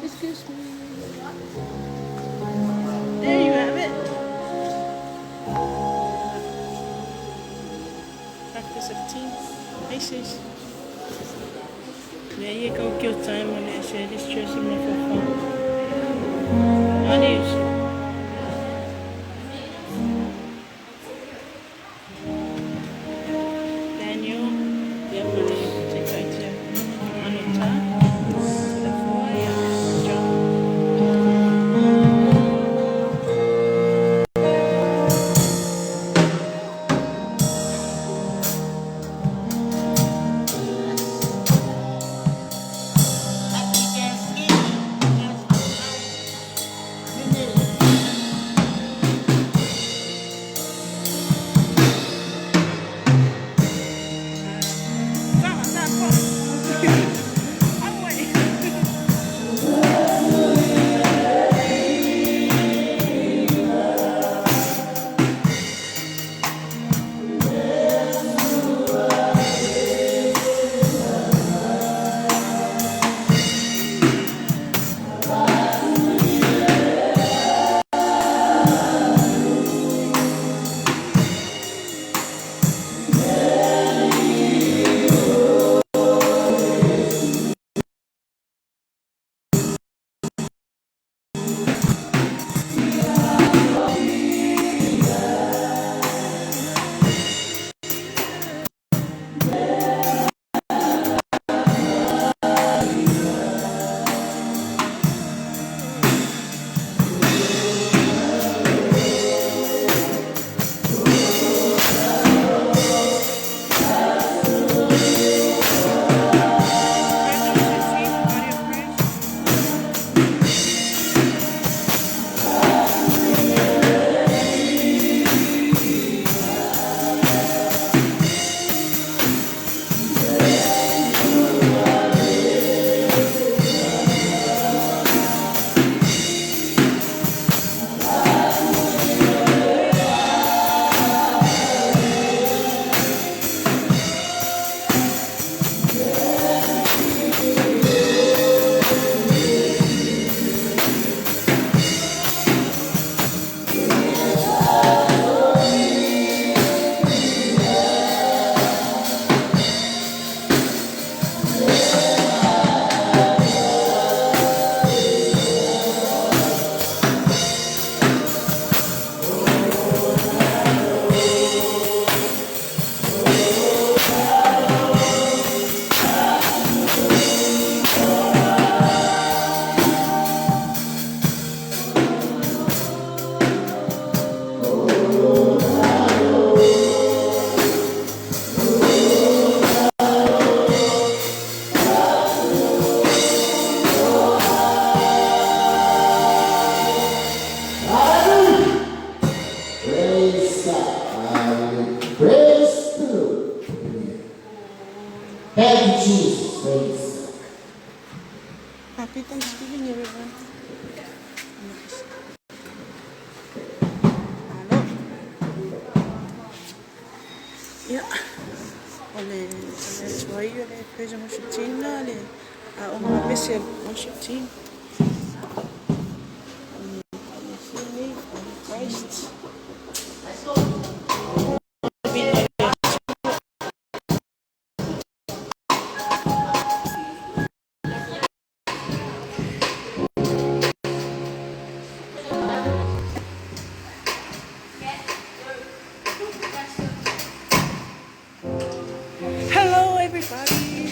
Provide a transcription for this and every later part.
Excuse me. There you have it. Practice of team. Hey sis. There you go, kill time on that shit. Just trusting me for fun. Adios. Daniel, yeah, money, take right here. Anota, telephone, yeah, John. Happy Thanksgiving, everyone. Malo. Ia, o le atu ai o le praise and worship team na le aoga pese a le worship team. O le Christ. Hello, everybody.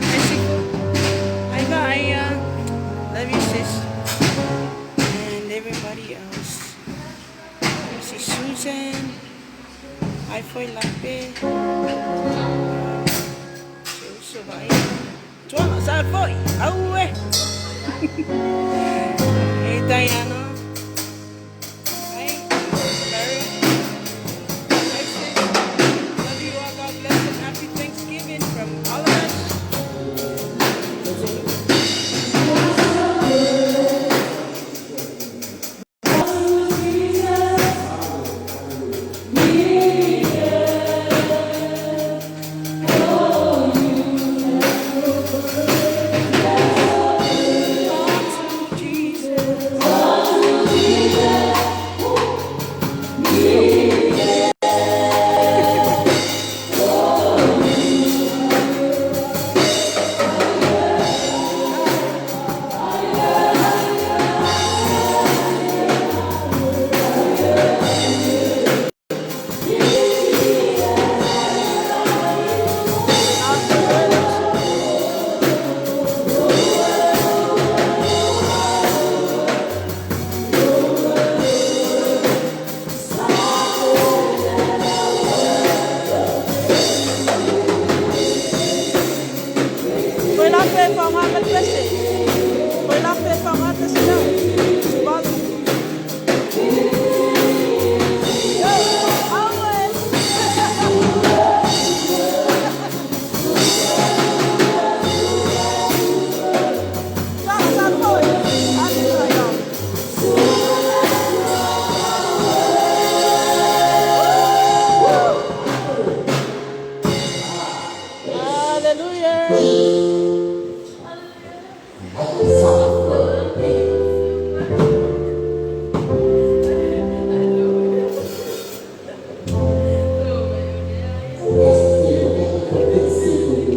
Hi, Sifu. Hi, Maya. Love you, sis. And everybody else. I see Susan. Hi, Foi Lape. Se uso vai. Tuanga, sa foi. Aue. Hey, Diana. Hi, Larry. Hi, sis. Love you all. God bless and happy Thanksgiving from all of us. To Jesus. Foi lá pe whangata pese. Foi lá pe whangata sila. Tuvalu. Yo, aue. Sa sa foi. Ate sa yo. Hallelujah.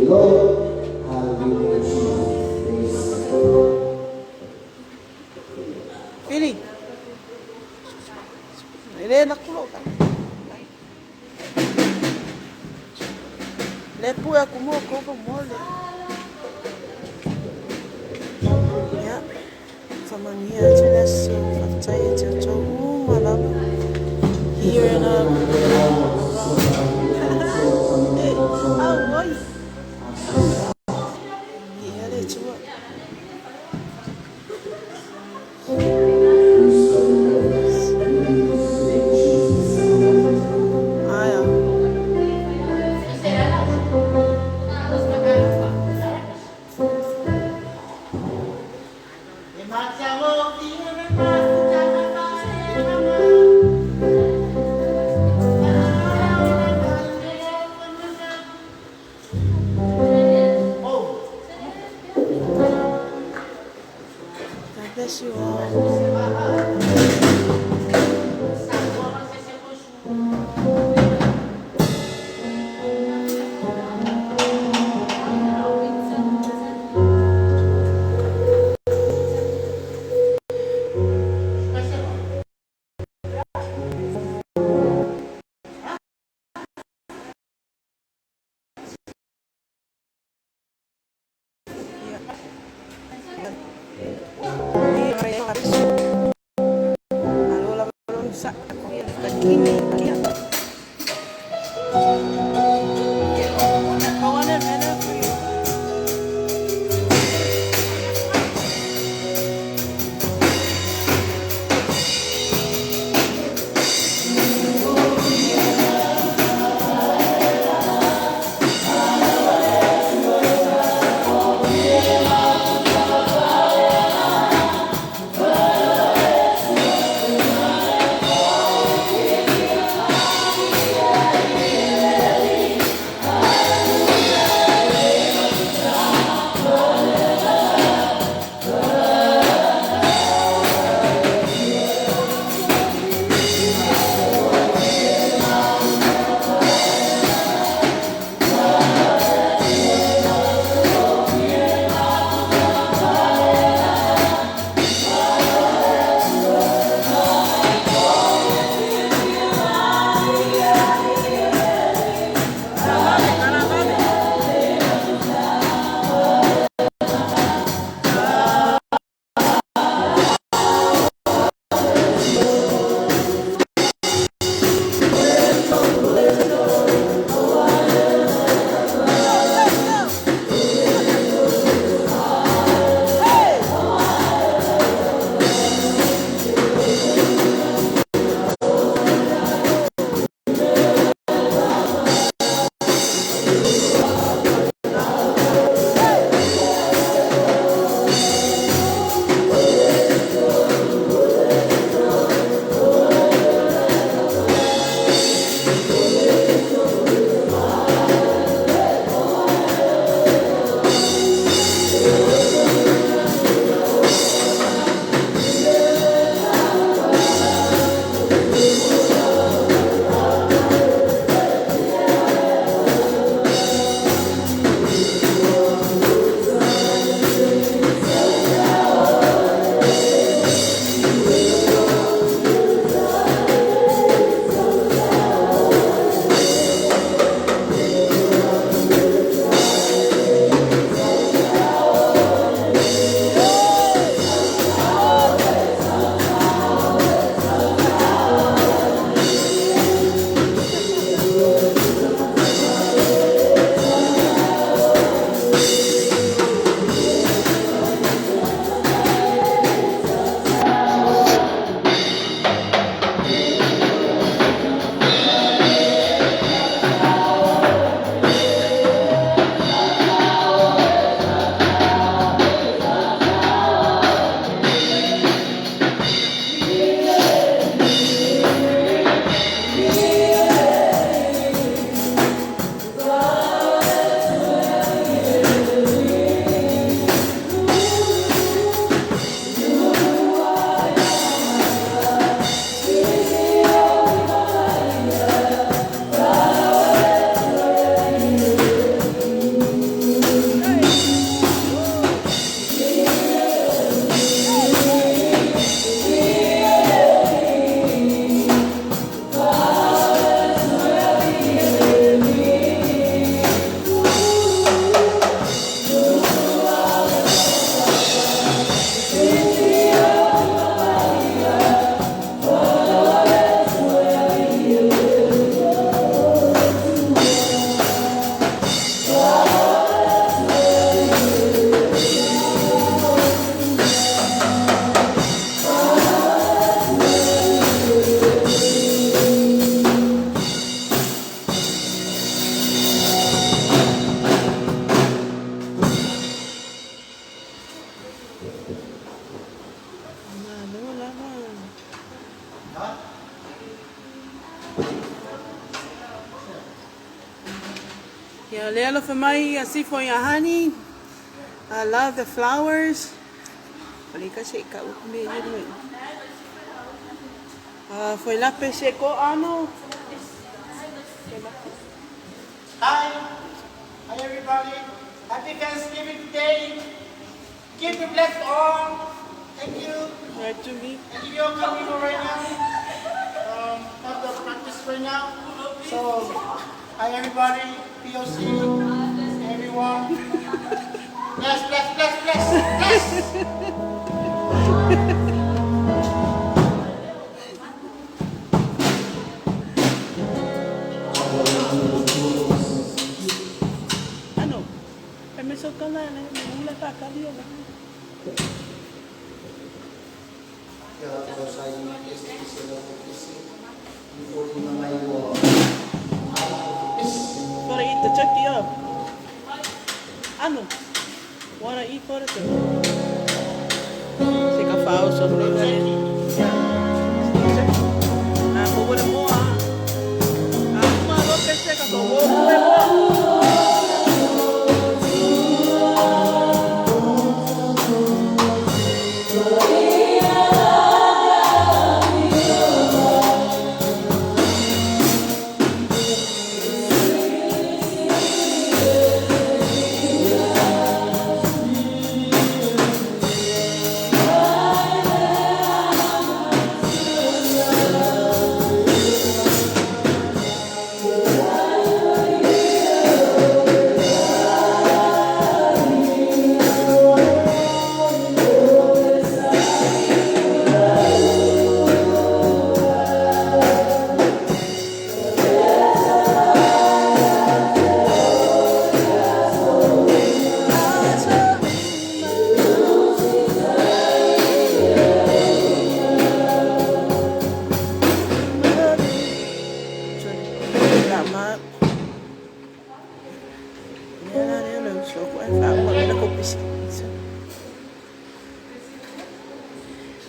Lord, hallelujah, Jesus. Pili. Ele na kulo ka. Le pu e kumo ko ko mole. Ya. Whamangia atu le aso, whakatai e te ato uma lava. Here in au oi. Ia le tua. Aia. God bless you all. E alofa mai ia sifo ia honey. I love the flowers. Palika se ka me yun. Ah, foi lá pese ko ano. Hi. Hi everybody. Happy Thanksgiving Day. Keep you blessed all. Thank you. Right to me. Thank you all coming over right now. Have the practice right now. So, hi everybody. POC. Everyone. Bless, bless, bless, bless, bless. Ano? Ay may so ka na, may hula ka ka diyo. For eat the turkey up. Ano? Wanna eat for the turkey? Sika fao so Ah, po mo ah. Ah, uma lo pese ka ko wo mo.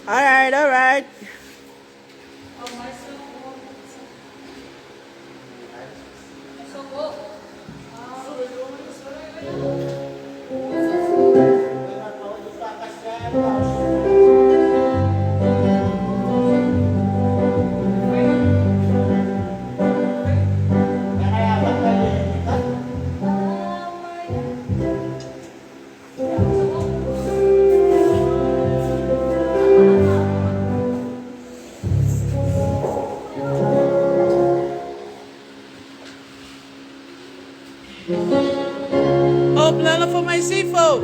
All right, all right. Oh, plano for my sifo.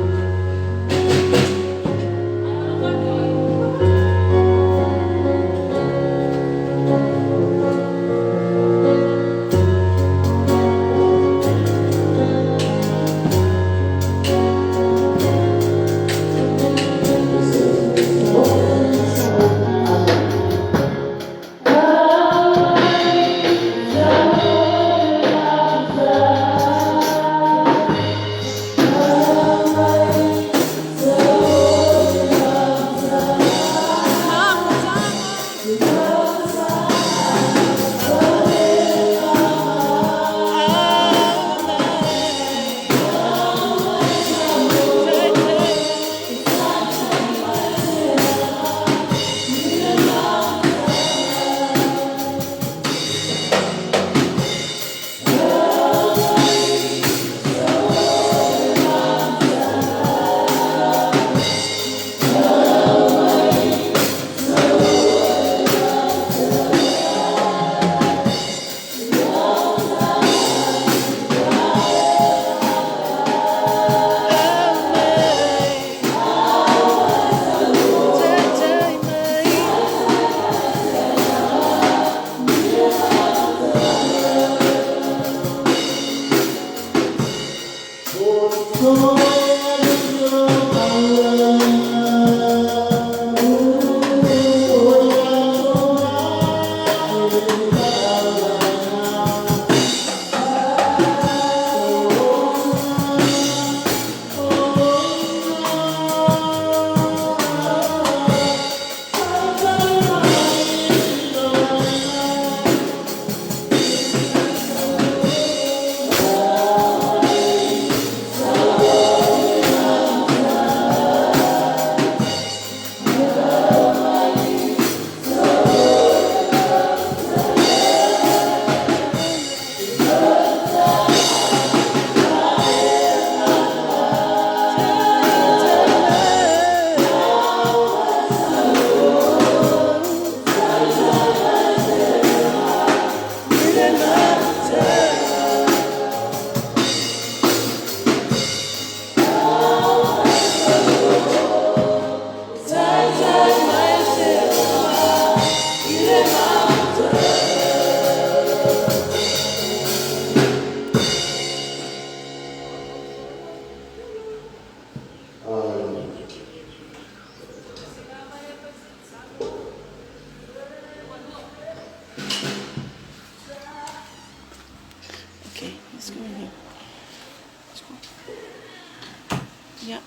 Ia,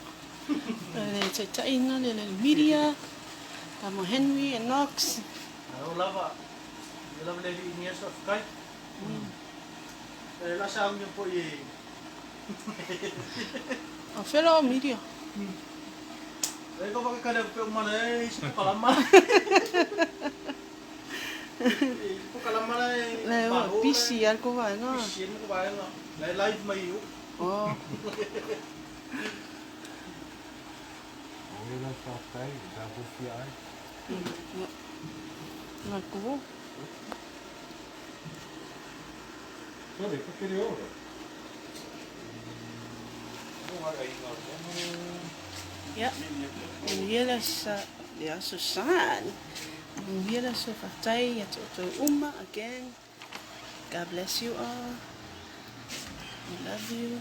o le taitaiga lea o le media, Tama Henry and Knox. Malo lava. Ia lava le alii ni aso faafetai. E la sa ungi po i. O fela o media. E ko whakakare pe umana e si kalama. Po kalama le. Le o busy al ko vaenga. Busy ko vaenga. Le live mai u. Oh. O la faafetai tatou fia ai. Ia. La ko. Sole, ko kere ora. Ia. Manuia le sa le aso sa. Manuia le aso faafetai ia te outou uma again. God bless you all. I love you.